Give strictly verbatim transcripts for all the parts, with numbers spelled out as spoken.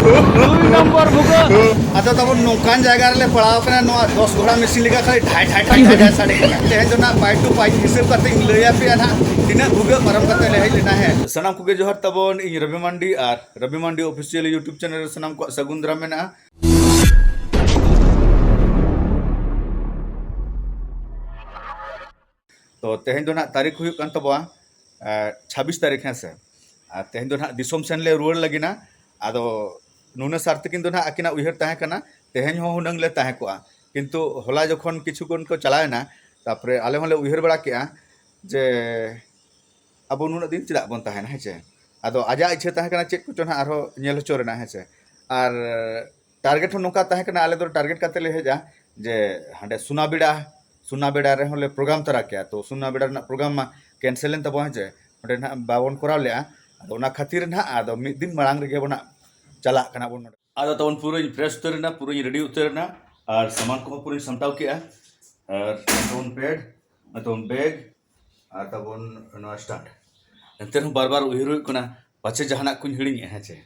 ᱫᱩᱭ ᱱᱚᱢᱵᱚᱨ ᱵᱷᱩᱜᱟᱹᱜ᱾ ᱟᱫᱚ ᱛᱟᱵᱚᱱ ᱱᱚᱝᱠᱟᱱ ᱡᱟᱭᱜᱟ ᱨᱮᱞᱮ ᱯᱟᱲᱟᱣ ᱠᱟᱱᱟ, ᱱᱚᱣᱟ ᱫᱚᱥ ᱜᱷᱚᱲᱟ ᱢᱮᱥᱤᱱ ᱞᱮᱠᱟ ᱠᱷᱟᱹᱞᱤ ᱰᱷᱟᱭ ᱰᱷᱟᱭ ᱰᱷᱟᱭ ᱰᱷᱟᱭ ᱰᱷᱟᱭ ᱥᱟᱰᱮ ᱠᱟᱱᱟ᱾ ᱛᱮᱦᱮᱧ ᱫᱚ ᱱᱟᱜ ᱯᱟᱭᱤᱯ ᱴᱩ ᱯᱟᱭᱤᱯ ᱦᱤᱥᱟᱹᱵ ᱠᱟᱛᱮ ᱤᱧ ᱞᱟᱹᱭ ᱟᱯᱮᱭᱟ ᱱᱟᱜ ᱛᱤᱱᱟᱹᱜ ᱵᱷᱩᱜᱟᱹᱜ ᱯᱟᱨᱚᱢ ᱠᱟᱛᱮ ᱞᱮ ᱦᱮᱡ ᱞᱮᱱᱟ᱾ ᱦᱮᱸ, ᱥᱟᱱᱟᱢ ᱠᱚᱜᱮ ᱡᱚᱦᱟᱨ ᱛᱟᱵᱚᱱ, ᱤᱧ ᱨᱚᱵᱤ ᱢᱟᱱᱰᱤ ᱟᱨ ᱨᱚᱵᱤ ᱢᱟᱱᱰᱤ ᱚᱯᱷᱤᱥᱤᱭᱟᱞ YouTube ᱪᱮᱱᱮᱞ ᱨᱮ ᱥᱟᱱᱟᱢ ᱠᱚᱣᱟᱜ ᱥᱟᱹᱜᱩᱱ ᱫᱟᱨᱟᱢ ᱢᱮᱱᱟᱜᱼᱟ᱾ ᱛᱚ ᱛᱮᱦᱮᱧ ᱫᱚ ᱱᱟᱜ ᱛᱟᱹᱨᱤᱠᱷ ᱦᱩᱭᱩᱜ ᱠᱟᱱ ᱛᱟᱵᱚᱣᱟ ᱪᱷᱟᱵᱵᱤᱥ ᱛᱟᱹᱨᱤᱠᱷ, ᱦᱮᱸ ᱥᱮ᱾ ᱟᱨ ᱛᱮᱦᱮᱧ ᱫᱚ ᱱᱟᱜ ᱫᱤᱥᱚᱢ ᱥᱮᱱ ᱞᱮ ᱨᱩᱣᱟᱹᱲ ᱞᱟᱹᱜᱤᱫ ᱱᱟ᱾ ᱟᱫᱚ ᱱᱩᱱᱟᱹ ᱥᱟᱨ ᱛᱟᱹᱠᱤᱱ ᱫᱚ ᱱᱟᱜ ᱟᱹᱠᱤᱱᱟᱜ ᱩᱭᱦᱟᱹᱨ ᱛᱟᱦᱮᱸ ᱠᱟᱱᱟ ᱛᱮᱦᱮᱧ ᱦᱚᱸ ᱦᱩᱱᱟᱹᱝ ᱞᱮ ᱛᱟᱦᱮᱸ ᱠᱚᱜᱼᱟ, ᱠᱤᱱᱛᱩ ᱦᱚᱞᱟ ᱡᱚᱠᱷᱚᱱ ᱠᱤᱪᱷᱩ ᱜᱟᱱ ᱠᱚ ᱪᱟᱞᱟᱣ ᱮᱱᱟ, ᱛᱟᱨᱯᱚᱨᱮ ᱟᱞᱮ ᱦᱚᱸᱞᱮ ᱩᱭᱦᱟᱹᱨ ᱵᱟᱲᱟ ᱠᱮᱜᱼᱟ ᱡᱮ ᱟᱵᱚ ᱱᱩᱱᱟᱹᱜ ᱫᱤᱱ ᱪᱮᱫᱟᱜ ᱵᱚᱱ ᱛᱟᱦᱮᱱᱟ, ᱦᱮᱸ ᱪᱮ? ᱟᱫᱚ ᱟᱡᱟᱜ ᱤᱪᱪᱷᱟᱹ ᱛᱟᱦᱮᱸ ᱠᱟᱱᱟ ᱪᱮᱫ ᱠᱚᱪᱚ ᱱᱟᱜ ᱟᱨᱦᱚᱸ ᱧᱮᱞ ᱦᱚᱪᱚ ᱨᱮᱱᱟᱜ, ᱦᱮᱸ ᱪᱮ? ᱟᱨ ᱴᱟᱨᱜᱮᱴ ᱦᱚᱸ ᱱᱚᱝᱠᱟ ᱛᱟᱦᱮᱸ ᱠᱟᱱᱟ, ᱟᱞᱮ ᱫᱚ ᱴᱟᱨᱜᱮᱴ ᱠᱟᱛᱮ ᱞᱮ ᱦᱮᱡᱼᱟ ᱡᱮ ᱦᱟᱸᱰᱮ ᱥᱩᱱᱟ ᱵᱮᱲᱟ, ᱥᱩᱱᱟ ᱵᱮᱲᱟ ᱨᱮᱦᱚᱸ ᱞᱮ ᱯᱨᱳᱜᱨᱟᱢ ᱛᱚᱨᱟ ᱠᱮᱭᱟ᱾ ᱛᱚ ᱥᱩᱱᱟ ᱵᱮᱲᱟ ᱨᱮᱱᱟᱜ ᱯᱨᱳᱜᱨᱟᱢ ᱢᱟ ᱠᱮᱱᱥᱮᱞ ᱮᱱ ᱛᱟᱵᱚᱱᱟ, ᱦᱮᱸ ᱪᱮ? ᱚᱸᱰᱮ ᱱᱟᱜ ᱵᱟᱵᱚᱱ ᱠᱚᱨᱟᱣ ᱞᱮᱜᱼᱟ᱾ ᱟᱫᱚ ᱚᱱᱟ ᱠᱷᱟᱹᱛᱤᱨ ᱱᱟᱜ ᱟᱫᱚ ᱢᱤᱫ ᱫᱤᱱ ᱢᱟᱲᱟᱝ ᱨᱮᱜᱮ ᱵᱚᱱ ᱱᱟᱜ ᱪᱟᱞᱟᱜ ᱠᱟᱱᱟ ᱵᱚᱱ ᱱᱚᱰᱮ᱾ ᱟᱫᱚ ᱛᱟᱵᱚᱱ ᱯᱩᱨᱟᱹᱧ ᱯᱷᱨᱮᱥ ᱩᱛᱟᱹᱨ ᱮᱱᱟ, ᱯᱩᱨᱟᱹᱧ ᱨᱮᱰᱤ ᱩᱛᱟᱹᱨ ᱮᱱᱟ, ᱟᱨ ᱥᱟᱢᱟᱱ ᱠᱚᱦᱚᱸ ᱯᱩᱨᱟᱹᱧ ᱥᱟᱢᱴᱟᱣ ᱠᱮᱜᱼᱟ᱾ ᱟᱨ ᱛᱟᱵᱚᱱ ᱯᱮᱰ, ᱟᱨ ᱛᱟᱵᱚᱱ ᱵᱮᱜᱽ, ᱟᱨ ᱛᱟᱵᱚᱱ ᱱᱚᱣᱟ ᱥᱴᱟᱱᱰ᱾ ᱮᱱᱛᱮ ᱨᱮᱦᱚᱸ ᱵᱟᱨ ᱵᱟᱨ ᱩᱭᱦᱟᱹᱨ ᱦᱩᱭᱩᱜ ᱠᱟᱱᱟ, ᱯᱟᱪᱷᱮ ᱡᱟᱦᱟᱱᱟᱜ ᱠᱚᱧ ᱦᱤᱲᱤᱧᱮᱜᱼᱟ, ᱦᱮᱸ ᱪᱮ?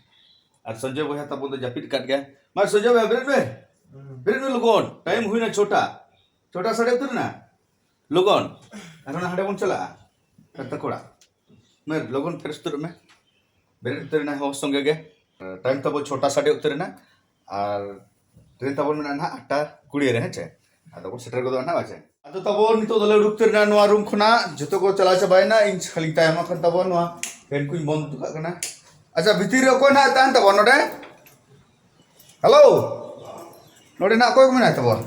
ᱟᱨ ᱥᱚᱧᱡᱚᱭ ᱵᱚᱭᱦᱟ ᱛᱟᱵᱚᱱ ᱫᱚ ᱡᱟᱹᱯᱤᱫ ᱟᱠᱟᱫ ᱜᱮᱭᱟ᱾ ᱢᱟ ᱥᱚᱧᱡᱚᱭ ᱵᱚᱭᱦᱟ, ᱵᱮᱨᱮᱫ ᱢᱮ, ᱵᱮᱨᱮᱫ ᱢᱮ ᱞᱚᱜᱚᱱ, ᱴᱟᱭᱤᱢ ᱦᱩᱭᱱᱟ ᱪᱷᱚᱴᱟ, ᱪᱷᱚᱴᱟ ᱥᱟᱰᱮ ᱩᱛᱟᱹᱨ ᱮᱱᱟ᱾ ᱞᱚᱜᱚᱱ, ᱟᱨ ᱚᱱᱟ ᱦᱟᱸᱰᱮ ᱵᱚᱱ ᱪᱟᱞᱟᱜᱼᱟ, ᱰᱟᱠᱛᱟᱨ ᱠᱚᱲᱟ᱾ ᱢᱮ, ᱞᱚᱜᱚᱱ ᱯᱷᱨᱮᱥ ᱩᱛᱟᱹᱨᱚᱜ ᱢᱮ᱾ ᱵᱮᱨᱮᱫ ᱩᱛᱟᱹᱨ ᱮᱱᱟ ᱦᱚᱸ ᱥᱚᱸᱜᱮ ᱜᱮ᱾ ᱴᱟᱭᱤᱢ ᱛᱟᱵᱚ ᱪᱷᱚᱴᱟ ᱥᱟᱰᱮ ᱩᱛᱟᱹᱨ ᱮᱱᱟ᱾ ᱟᱨ ᱴᱨᱮᱱ ᱛᱟᱵᱚᱱ ᱢᱮᱱᱟᱜᱼᱟ ᱱᱟᱦᱟᱜ ᱟᱴᱴᱟ ᱠᱩᱲᱤ ᱨᱮ, ᱦᱮᱸ ᱪᱮ? ᱟᱫᱚ ᱵᱚᱱ ᱥᱮᱴᱮᱨ ᱜᱚᱫᱚᱜᱼᱟ ᱱᱟᱦᱟᱜ, ᱵᱟᱪᱮ? ᱟᱫᱚ ᱛᱟᱵᱚᱱ ᱱᱤᱛᱚᱜ ᱫᱚᱞᱮ ᱩᱰᱩᱠ ᱩᱛᱟᱹᱨ ᱮᱱᱟ ᱱᱚᱣᱟ ᱨᱩᱢ ᱠᱷᱚᱱᱟᱜ᱾ ᱡᱚᱛᱚ ᱠᱚ ᱪᱟᱞᱟᱣ ᱪᱟᱵᱟᱭᱮᱱᱟ, ᱤᱧ ᱠᱷᱟᱹᱞᱤᱧ ᱛᱟᱭᱚᱢ ᱟᱠᱟᱱ ᱛᱟᱵᱚᱱ᱾ ᱱᱚᱣᱟ ᱯᱷᱮᱱ ᱠᱚᱧ ᱵᱚᱱᱫ ᱦᱚᱴᱚ ᱠᱟᱜ ᱠᱟᱱᱟ᱾ ᱟᱪᱪᱷᱟ, ᱵᱷᱤᱛᱤᱨ ᱨᱮ ᱚᱠᱚᱭ ᱱᱟᱦᱟᱜ ᱛᱟᱦᱮᱱ ᱛᱟᱵᱚᱱ ᱱᱚᱰᱮ? ᱦᱮᱞᱳ, ᱱᱚᱰᱮ ᱱᱟᱜ ᱚᱠᱚᱭ ᱠᱚ ᱢᱮᱱᱟᱭ ᱛᱟᱵᱚᱱ?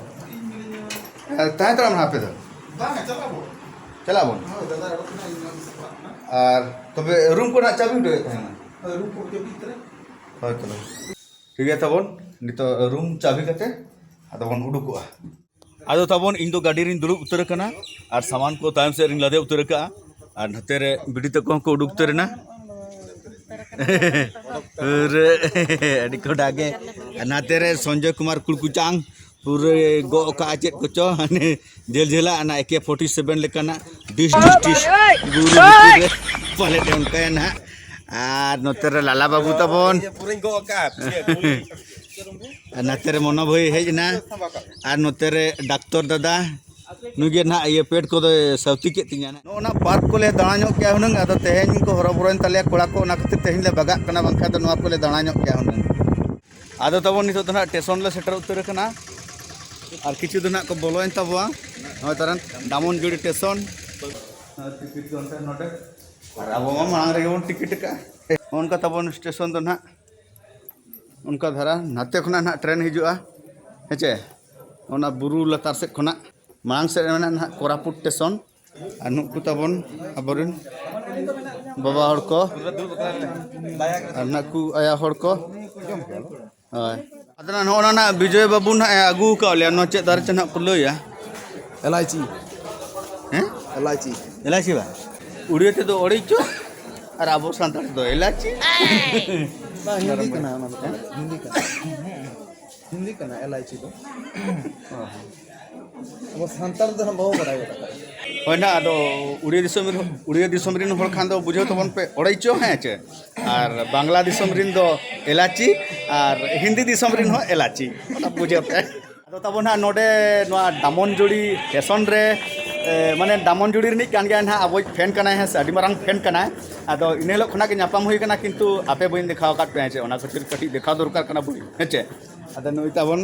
ᱮ, ᱛᱟᱦᱮᱸ ᱦᱟᱛᱟᱲᱚᱜ ᱢᱮ ᱱᱟᱜ ᱟᱯᱮ ᱫᱚ᱾ ᱵᱟᱝ, ᱪᱟᱞᱟᱜ ᱟᱵᱚ᱾ ᱪᱟᱞᱟᱜ ᱟᱵᱚᱱ? ᱦᱳᱭ, ᱫᱟᱫᱟ ᱚᱰᱚᱠ ᱠᱟᱱᱟ, ᱤᱧ ᱱᱚᱣᱟ ᱥᱟᱯᱲᱟᱜ ᱠᱟᱱᱟ᱾ ᱟᱨ ᱛᱚᱵᱮ ᱨᱩᱢ ᱠᱚ ᱱᱟᱜ ᱪᱟᱵᱤ ᱦᱚᱴᱚᱭᱮᱫ ᱛᱟᱦᱮᱱᱟ᱾ ᱦᱳᱭ, ᱨᱩᱢ ᱠᱚ ᱪᱟᱵᱤ ᱛᱟᱨᱟ᱾ ᱦᱳᱭ, ᱛᱚᱵᱮ᱾ ᱴᱷᱤᱠ ᱜᱮᱭᱟ ᱛᱟᱵᱚᱱ, ᱱᱤᱛᱚᱜ ᱨᱩᱢ ᱪᱟᱵᱤ ᱠᱟᱛᱮ ᱟᱫᱚ ᱵᱚᱱ ᱩᱰᱩᱠᱚᱜᱼᱟ᱾ ᱟᱫᱚ ᱛᱟᱵᱚᱱ ᱤᱧ ᱫᱚ ᱜᱟᱹᱰᱤ ᱨᱤᱧ ᱫᱩᱲᱩᱵ ᱩᱛᱟᱹᱨ ᱟᱠᱟᱱᱟ ᱟᱨ ᱥᱟᱢᱟᱱ ᱠᱚ ᱛᱟᱭᱚᱢ ᱥᱮᱫ ᱨᱤᱧ ᱞᱟᱫᱮ ᱩᱛᱟᱹᱨ ᱟᱠᱟᱜᱼᱟ᱾ ᱟᱨ ᱱᱚᱛᱮ ᱨᱮ ᱵᱤᱴᱤ ᱛᱟᱠᱚ ᱦᱚᱸᱠᱚ ᱩᱰᱩᱠ ᱩᱛᱟᱹᱨ ᱮᱱᱟ᱾ ᱯᱩᱨᱟᱹ ᱟᱹᱰᱤ ᱠᱚᱰᱟ ᱜᱮ᱾ ᱟᱨ ᱱᱟᱛᱮ ᱨᱮ ᱥᱚᱧᱡᱚᱭ ᱠᱩᱢᱟᱨ ᱠᱩᱲᱠᱩᱪᱟᱝ ᱯᱩᱨᱟᱹ ᱜᱚᱜ ᱠᱟᱜᱼᱟ ᱪᱮᱫ ᱠᱚᱪᱚ, ᱦᱟᱱᱮ ᱡᱷᱟᱹᱞ ᱡᱷᱟᱹᱞᱟᱜ ᱚᱱᱟ ᱮ ᱠᱮ ᱯᱷᱳᱨᱴᱤ ᱥᱮᱵᱷᱮᱱ ᱞᱮᱠᱟᱱᱟᱜ ᱰᱤᱥ ᱰᱤᱥ ᱰᱤᱥ ᱜᱩᱨᱩ ᱵᱷᱤᱛᱤᱨ ᱨᱮ ᱯᱟᱞᱮᱫ ᱚᱱᱠᱟᱭᱟ ᱱᱟᱦᱟᱜ᱾ ᱟᱨ ᱱᱚᱛᱮ ᱨᱮ ᱞᱟᱞᱟ ᱵᱟᱹᱵᱩ ᱛᱟᱵᱚᱱ᱾ ᱤᱭᱟᱹ ᱯᱩᱨᱟᱹᱧ ᱜᱚᱜ ᱠᱟᱜᱼᱟ, ᱯᱩᱨᱟᱹ ᱯᱩᱨᱟᱹᱧ᱾ ᱟᱨ ᱱᱚᱛᱮ ᱨᱮ ᱢᱚᱱᱳ ᱵᱷᱟᱹᱭ ᱦᱮᱡ ᱮᱱᱟ᱾ ᱟᱨ ᱱᱚᱛᱮ ᱨᱮ ᱰᱟᱠᱛᱚᱨ ᱫᱟᱫᱟ᱾ ᱱᱩᱭ ᱜᱮ ᱱᱟᱦᱟᱜ ᱤᱭᱟᱹ ᱯᱮᱴ ᱠᱚᱫᱚᱭ ᱥᱟᱹᱣᱛᱤ ᱠᱮᱫ ᱛᱤᱧᱟ᱾ ᱱᱚᱜᱼᱚ ᱱᱟ ᱯᱟᱨᱠ ᱠᱚᱞᱮ ᱫᱟᱬᱟ ᱧᱚᱜ ᱠᱮᱜᱼᱟ ᱦᱩᱱᱟᱹᱝ, ᱟᱫᱚ ᱛᱮᱦᱮᱧ ᱠᱚ ᱦᱚᱨᱚᱵᱚᱨᱚᱭᱮᱱ ᱛᱟᱞᱮᱭᱟ ᱠᱚᱲᱟ ᱠᱚ, ᱚᱱᱟ ᱠᱷᱟᱹᱛᱤᱨ ᱛᱮᱦᱮᱧ ᱞᱮ ᱵᱟᱜᱟᱜ ᱠᱟᱱᱟ, ᱵᱟᱝᱠᱷᱟᱱ ᱫᱚ ᱱᱚᱣᱟ ᱠᱚᱞᱮ ᱫᱟᱬᱟ ᱧᱚᱜ ᱠᱮᱜᱼᱟ ᱦᱩᱱᱟᱹᱝ᱾ ᱟᱫᱚ ᱛᱟᱵᱚᱱ ᱱᱤᱛᱚᱜ ᱫᱚ ᱱᱟᱦᱟᱜ ᱴᱮᱥᱚᱱ ᱞᱮ ᱥᱮᱴᱮᱨ ᱩᱛᱟᱹᱨ ᱟᱠᱟᱱᱟ᱾ ᱟᱨ ᱠᱤᱪᱷᱩ ᱫᱚ ᱱᱟᱦᱟᱜ ᱠᱚ ᱵᱚᱞᱚᱭᱮᱱ ᱛᱟᱵᱚᱣᱟ ᱱᱚᱜᱼᱚᱭ ᱛᱟᱨᱟᱱ ᱰᱟᱢᱚᱱᱡᱩᱲᱤ ᱴᱮᱥᱚᱱ᱾ ᱟᱨ ᱴᱤᱠᱤᱴ ᱫᱚ ᱚᱱᱛᱮ ᱱᱚᱰᱮ᱾ ᱟᱨ ᱟᱵᱚ ᱢᱟ ᱢᱟᱲᱟᱝ ᱨᱮᱜᱮ ᱵᱚᱱ ᱴᱤᱠᱤᱴ ᱟᱠᱟᱫᱼᱟ᱾ ᱱᱚᱜᱼᱚ ᱱᱚᱝᱠᱟ ᱛᱟᱵᱚᱱ ᱥᱴᱮᱥᱚᱱ ᱫᱚ ᱱᱟᱦᱟᱜ᱾ ᱚᱱᱠᱟ ᱫᱷᱟᱨᱟ ᱱᱟᱛᱮ ᱠᱷᱚᱱᱟᱜ ᱱᱟᱦᱟᱜ ᱴᱨᱮᱱ ᱦᱤᱡᱩᱜᱼᱟ, ᱦᱮᱸ ᱪᱮ? ᱚᱱᱟ ᱵᱩᱨᱩ ᱞᱟᱛᱟᱨ ᱥᱮᱫ ᱠᱷᱚᱱᱟᱜ ᱢᱟᱲᱟᱝ ᱥᱮᱫ ᱨᱮ ᱢᱮᱱᱟᱜᱼᱟ ᱱᱟᱦᱟᱜ ᱠᱳᱨᱟᱯᱩᱴ ᱴᱮᱥᱚᱱ᱾ ᱟᱨ ᱱᱩᱠᱩ ᱛᱟᱵᱚᱱ ᱟᱵᱚᱨᱮᱱ ᱵᱟᱵᱟ ᱦᱚᱲ ᱠᱚ ᱟᱨ ᱱᱩᱠᱩ ᱟᱭᱟ ᱦᱚᱲ ᱠᱚ᱾ ᱦᱳᱭ᱾ ᱟᱫᱚ ᱱᱚᱜᱼᱚ ᱱᱟ ᱵᱤᱡᱚᱭ ᱵᱟᱹᱵᱩ ᱱᱟᱦᱟᱜ ᱮ ᱟᱹᱜᱩ ᱟᱠᱟᱫ ᱞᱮᱭᱟ᱾ ᱱᱚᱣᱟ ᱪᱮᱫ ᱫᱟᱨᱮ ᱪᱚ ᱱᱟᱦᱟᱜ ᱠᱚ ᱞᱟᱹᱭᱟ? ᱮᱞᱟᱭᱪᱤ᱾ ᱦᱮᱸ? ᱮᱞᱟᱭᱪᱤ᱾ ᱮᱞᱟᱭᱪᱤ ᱵᱟ? ᱩᱲᱤᱭᱟᱹ ᱛᱮᱫᱚ ᱚᱲᱮᱡ ᱪᱚ ᱟᱨ ᱟᱵᱚ ᱥᱟᱱᱛᱟᱲ ᱛᱮᱫᱚ ᱮᱞᱟᱪᱤ᱾ ᱵᱟᱝ, ᱦᱤᱱᱫᱤ ᱠᱟᱱᱟ ᱚᱱᱟ ᱫᱚ᱾ ᱦᱮᱸ? ᱦᱤᱱᱫᱤ ᱠᱟᱱᱟ᱾ ᱦᱤᱱᱫᱤ ᱠᱟᱱᱟ ᱮᱞᱟᱭᱪᱤ ᱫᱚ᱾ ᱚ ᱦᱚᱸ᱾ ᱟᱵᱚ ᱥᱟᱱᱛᱟᱲ ᱫᱚ ᱦᱟᱸᱜ ᱵᱟᱵᱚ ᱵᱟᱲᱟᱭ ᱜᱚᱫ ᱟᱠᱟᱫᱟ᱾ ᱦᱳᱭ ᱱᱟᱦᱟᱜ, ᱟᱫᱚ ᱩᱲᱤᱭᱟ ᱫᱤᱥᱚᱢ ᱨᱮ, ᱩᱲᱤᱭᱟ ᱫᱤᱥᱚᱢ ᱨᱮᱱ ᱦᱚᱲ ᱠᱷᱟᱱ ᱫᱚ ᱵᱩᱡᱷᱟᱹᱣ ᱛᱟᱵᱚᱱ ᱯᱮ ᱚᱲᱮᱡ ᱪᱚ, ᱦᱮᱸ ᱪᱮ? ᱟᱨ ᱵᱟᱝᱞᱟ ᱫᱤᱥᱚᱢ ᱨᱮᱱ ᱫᱚ ᱮᱞᱟᱪᱤ, ᱟᱨ ᱦᱤᱱᱫᱤ ᱫᱤᱥᱚᱢ ᱨᱮᱱ ᱦᱚᱸ ᱮᱞᱟᱪᱤ᱾ ᱚᱱᱟ ᱵᱩᱡᱷᱟᱹᱣ ᱯᱮ᱾ ᱟᱫᱚ ᱛᱟᱵᱚᱱ ᱦᱟᱸᱜ ᱱᱚᱰᱮ ᱱᱚᱣᱟ ᱰᱟᱢᱚᱱᱡᱩᱲᱤ ᱥᱴᱮᱥᱚᱱ ᱨᱮ, ᱮ, ᱢᱟᱱᱮ ᱰᱟᱢᱚᱱᱡᱩᱲᱤ ᱨᱤᱱᱤᱡ ᱠᱟᱱ ᱜᱮᱭᱟᱭ ᱱᱟᱦᱟᱜ, ᱟᱵᱚᱭᱤᱡ ᱯᱷᱮᱱ ᱠᱟᱱᱟᱭ, ᱦᱮᱸ ᱥᱮ, ᱟᱹᱰᱤ ᱢᱟᱨᱟᱝ ᱯᱷᱮᱱ ᱠᱟᱱᱟᱭ᱾ ᱟᱫᱚ ᱤᱱᱟᱹ ᱦᱤᱞᱳᱜ ᱠᱷᱚᱱᱟᱜ ᱜᱮ ᱧᱟᱯᱟᱢ ᱦᱩᱭ ᱠᱟᱱᱟ, ᱠᱤᱱᱛᱩ ᱟᱯᱮ ᱵᱟᱹᱧ ᱫᱮᱠᱷᱟᱣ ᱟᱠᱟᱫ ᱯᱮᱭᱟ, ᱦᱮᱸ ᱪᱮ? ᱚᱱᱟ ᱠᱷᱟᱹᱛᱤᱨ ᱠᱟᱹᱴᱤᱡ ᱫᱮᱠᱷᱟᱣ ᱫᱚᱨᱠᱟᱨ ᱠᱟᱱᱟ ᱵᱚᱞᱮ, ᱦᱮᱸ ᱪᱮ? ᱟᱫᱚ ᱱᱩᱭ ᱛᱟᱵᱚᱱ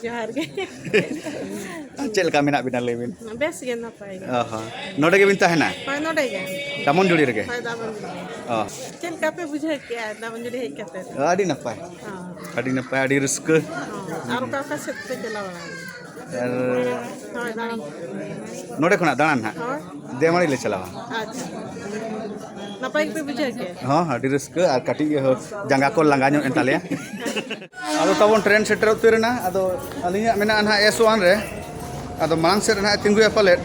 ᱡᱚᱦᱟᱨ ᱜᱮ᱾ ᱟᱨ ᱪᱮᱫ ᱞᱮᱠᱟ ᱢᱮᱱᱟᱜ ᱵᱤᱱᱟ ᱞᱟᱹᱭ ᱵᱤᱱ? ᱵᱮᱥ ᱜᱮ, ᱱᱟᱯᱟᱭ ᱜᱮ᱾ ᱚ ᱦᱚᱸ᱾ ᱱᱚᱰᱮ ᱜᱮᱵᱤᱱ ᱛᱟᱦᱮᱱᱟ? ᱦᱳᱭ, ᱱᱚᱰᱮ ᱜᱮ᱾ ᱫᱟᱢᱚᱱᱡᱩᱲᱤ ᱨᱮᱜᱮ? ᱦᱳᱭ, ᱫᱟᱢᱚᱱᱡᱩᱲᱤ᱾ ᱚ᱾ ᱪᱮᱫ ᱞᱮᱠᱟ ᱯᱮ ᱵᱩᱡᱷᱟᱹᱣ ᱠᱮᱜᱼᱟ ᱫᱟᱢᱚᱱᱡᱩᱲᱤ ᱦᱮᱡ ᱠᱟᱛᱮ? ᱟᱹᱰᱤ ᱱᱟᱯᱟᱭ᱾ ᱦᱚᱸ᱾ ᱟᱹᱰᱤ ᱱᱟᱯᱟᱭ, ᱟᱹᱰᱤ ᱨᱟᱹᱥᱠᱟᱹ᱾ ᱦᱚᱸ᱾ ᱟᱨ ᱚᱠᱟ ᱚᱠᱟ ᱥᱮᱫ ᱯᱮ ᱪᱟᱞᱟᱣ ᱵᱟᱲᱟ ᱞᱮᱱᱟ? ᱟᱨ ᱦᱳᱭ, ᱫᱟᱬᱟᱱ᱾ ᱱᱚᱰᱮ ᱠᱷᱚᱱᱟᱜ ᱫᱟᱬᱟᱱ ᱦᱟᱸᱜ? ᱦᱳᱭ᱾ ᱫᱮᱣᱟᱲᱤ ᱞᱮ ᱪᱟᱞᱟᱣᱟ᱾ ᱟᱪᱪᱷᱟ᱾ ᱱᱟᱯᱟᱭ ᱜᱮᱯᱮ ᱵᱩᱡᱷᱟᱹᱣ ᱠᱮᱜᱼᱟ? ᱦᱚᱸ, ᱟᱹᱰᱤ ᱨᱟᱹᱥᱠᱟᱹ ᱟᱨ ᱠᱟᱹᱴᱤᱡ ᱡᱟᱸᱜᱟ ᱠᱚ ᱞᱟᱸᱜᱟ ᱧᱚᱜ ᱮᱱ ᱛᱟᱞᱮᱭᱟ᱾ ᱟᱫᱚ ᱛᱟᱵᱚᱱ ᱴᱨᱮᱱ ᱥᱮᱴᱮᱨ ᱩᱛᱟᱹᱨ ᱮᱱᱟ᱾ ᱟᱫᱚ ᱟᱹᱞᱤᱧᱟᱜ ᱢᱮᱱᱟᱜᱼᱟ ᱱᱟᱦᱟᱜ ᱮᱥ ᱳᱣᱟᱱ ᱨᱮ, ᱟᱫᱚ ᱢᱟᱲᱟᱝ ᱥᱮᱫ ᱨᱮ ᱱᱟᱦᱟᱜ ᱮ ᱛᱤᱸᱜᱩᱭᱟ ᱯᱟᱞᱮᱫ᱾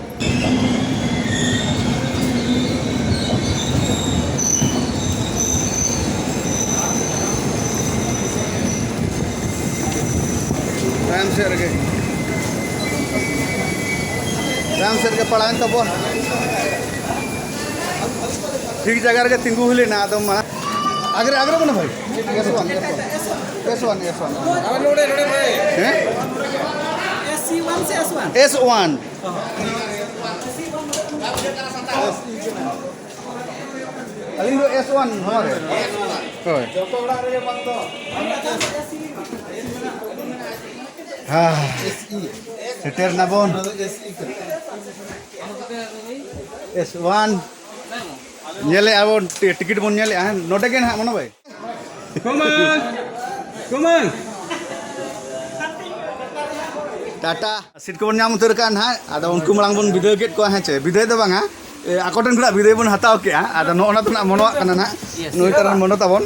ᱛᱟᱭᱚᱢ ᱥᱮᱫ ᱨᱮᱜᱮ, ᱛᱟᱭᱚᱢ ᱥᱮᱫ ᱨᱮᱜᱮ ᱯᱟᱲᱟᱣᱮᱱ ᱛᱟᱵᱚᱱ᱾ ᱴᱷᱤᱠ ᱡᱟᱭᱜᱟ ᱨᱮᱜᱮ ᱛᱤᱸᱜᱩ ᱦᱩᱭ ᱞᱮᱱᱟ, ᱟᱫᱚ ᱢᱟᱲᱟᱝ ᱟᱜᱽᱨᱮ, ᱟᱜᱽᱨᱮ ᱵᱚᱱᱟ ᱵᱷᱟᱭ, S one, S one, S one, S one. S one. ᱟᱹᱞᱤᱧ ᱫᱚ S one ᱱᱚᱣᱟ ᱨᱮ᱾ ᱦᱳᱭ᱾ ᱦᱮᱸ᱾ ᱥᱮᱴᱮᱨ ᱱᱟᱵᱚᱱ᱾ S one᱾ ᱧᱮᱞᱮᱜᱼᱟ ᱵᱚᱱ, ᱴᱤ-, ᱴᱤᱠᱤᱴ ᱵᱚᱱ ᱧᱮᱞᱮᱜᱼᱟ, ᱦᱮᱸ, ᱱᱚᱰᱮ ᱜᱮ ᱱᱟᱦᱟᱜ ᱢᱚᱱᱳ ᱵᱷᱟᱭ᱾ ᱠᱚᱢᱟᱱ! ᱠᱚᱢᱟᱱ! ᱴᱟᱴᱟ᱾ ᱥᱤᱴ ᱠᱚᱵᱚᱱ ᱧᱟᱢ ᱩᱛᱟᱹᱨ ᱠᱟᱜᱼᱟ ᱱᱟᱦᱟᱜ᱾ ᱟᱫᱚ ᱩᱱᱠᱩ ᱢᱟᱲᱟᱝ ᱵᱚᱱ ᱵᱤᱫᱟᱹᱭ ᱠᱮᱫ ᱠᱚᱣᱟ, ᱦᱮᱸ ᱪᱮ? ᱵᱤᱫᱟᱹᱭ ᱫᱚ ᱵᱟᱝᱟ, ᱮ, ᱟᱠᱚ ᱴᱷᱮᱱ ᱠᱷᱚᱱᱟᱜ ᱵᱤᱫᱟᱹᱭ ᱵᱚᱱ ᱦᱟᱛᱟᱣ ᱠᱮᱜᱼᱟ᱾ ᱟᱫᱚ ᱱᱚᱜᱼᱚ ᱱᱟ ᱫᱚ ᱱᱟᱦᱟᱜ ᱢᱚᱱᱳᱣᱟᱜ ᱠᱟᱱᱟ ᱱᱟᱦᱟᱜ᱾ ᱱᱩᱭ ᱛᱟᱨᱟᱱ ᱢᱚᱱᱳ ᱛᱟᱵᱚᱱ᱾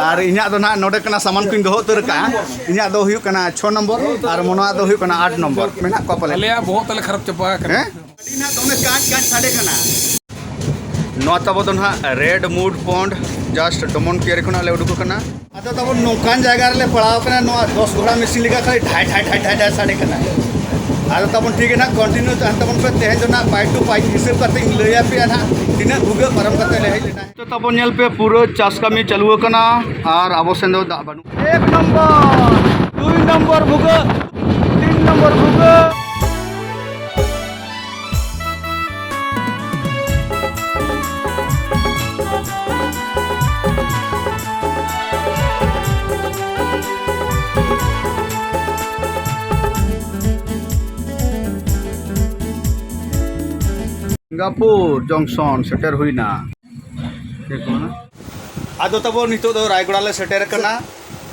ᱟᱨ ᱤᱧᱟᱹᱜ ᱫᱚ ᱱᱟᱦᱟᱜ ᱱᱚᱰᱮ ᱠᱟᱱᱟ, ᱥᱟᱢᱟᱱ ᱠᱚᱧ ᱫᱚᱦᱚ ᱩᱛᱟᱹᱨ ᱠᱟᱜᱼᱟ᱾ ᱤᱧᱟᱹᱜ ᱫᱚ ᱦᱩᱭᱩᱜ ᱠᱟᱱᱟ ᱪᱷᱚ ᱱᱚᱢᱵᱚᱨ ᱟᱨ ᱢᱚᱱᱳᱣᱟᱜ ᱫᱚ ᱦᱩᱭᱩᱜ ᱠᱟᱱᱟ ᱟᱴ ᱱᱚᱢᱵᱚᱨ᱾ ᱢᱮᱱᱟᱜ ᱠᱚᱣᱟ ᱯᱟᱞᱮ? ᱟᱞᱮᱭᱟᱜ ᱵᱚᱦᱚᱜ ᱛᱟᱞᱮ ᱠᱷᱟᱨᱟᱯ ᱪᱟᱵᱟ ᱟᱠᱟᱱᱟ᱾ ᱦᱮᱸ? ᱟᱹᱰᱤ ᱱᱟᱦᱟᱜ ᱫᱚᱢᱮ ᱠᱟᱸᱪ ᱠᱟᱸᱪ ᱥᱟᱰᱮ ᱠᱟᱱᱟ᱾ ᱱᱚᱣᱟ ᱛᱟᱵᱚ ᱫᱚ ᱱᱟᱦᱟᱜ Red Mood Pond, just Doman ᱠᱤᱭᱟᱨᱤ ᱠᱷᱚᱱᱟᱜ ᱞᱮ ᱩᱰᱩᱠ ᱟᱠᱟᱱᱟ᱾ ᱟᱫᱚ ᱛᱟᱵᱚᱱ ᱱᱚᱝᱠᱟᱱ ᱡᱟᱭᱜᱟ ᱨᱮᱞᱮ ᱯᱟᱲᱟᱣ ᱟᱠᱟᱱᱟ, ᱱᱚᱣᱟ ᱫᱚᱥ ᱜᱷᱚᱲᱟ ᱢᱮᱥᱤᱱ ᱞᱮᱠᱟ ᱠᱷᱟᱹᱞᱤ ᱰᱷᱟᱭ ᱰᱷᱟᱭ ᱰᱷᱟᱭ ᱰᱷᱟᱭ ᱰᱷᱟᱭ ᱥᱟᱰᱮ ᱠᱟᱱᱟ᱾ ᱟᱫᱚ ᱛᱟᱵᱚᱱ ᱴᱷᱤᱠ ᱜᱮ ᱱᱟᱦᱟᱜ, continue ᱛᱟᱦᱮᱱ ᱛᱟᱵᱚᱱ ᱯᱮ᱾ ᱛᱮᱦᱮᱧ ᱫᱚ ᱱᱟᱦᱟᱜ by to by ᱦᱤᱥᱟᱹᱵ ᱠᱟᱛᱮ ᱤᱧ ᱞᱟᱹᱭ ᱟᱯᱮᱭᱟ ᱱᱟᱦᱟᱜ ᱛᱤᱱᱟᱹᱜ ᱵᱷᱩᱜᱟᱹᱜ ᱯᱟᱨᱚᱢ ᱠᱟᱛᱮ ᱞᱮ ᱦᱮᱡ ᱞᱮᱱᱟ᱾ ᱱᱤᱛᱚᱜ ᱛᱟᱵᱚᱱ ᱧᱮᱞ ᱯᱮ, ᱯᱩᱨᱟᱹ ᱪᱟᱥ ᱠᱟᱹᱢᱤ ᱪᱟᱹᱞᱩ ᱟᱠᱟᱱᱟ ᱟᱨ ᱟᱵᱚ ᱥᱮᱱ ᱫᱚ ᱫᱟᱜ ᱵᱟᱹᱱᱩᱜ᱾ ᱮᱠ ᱱᱚᱢᱵᱚᱨ, ᱫᱩᱭ ᱱᱚᱢᱵᱚᱨ ᱵᱷᱩᱜᱟᱹᱜ, ᱛᱤᱱ ᱱᱚᱢᱵᱚᱨ ᱵᱷᱩᱜᱟᱹᱜ᱾ ᱥᱤᱝᱜᱟᱯᱩᱨ ᱡᱚᱝᱥᱚᱱ ᱥᱮᱴᱮᱨ ᱦᱩᱭᱱᱟ᱾ ᱟᱫᱚ ᱛᱟᱵᱚ ᱱᱤᱛᱚᱜ ᱫᱚ ᱨᱟᱭᱜᱚᱲᱟ ᱞᱮ ᱥᱮᱴᱮᱨ ᱟᱠᱟᱱᱟ᱾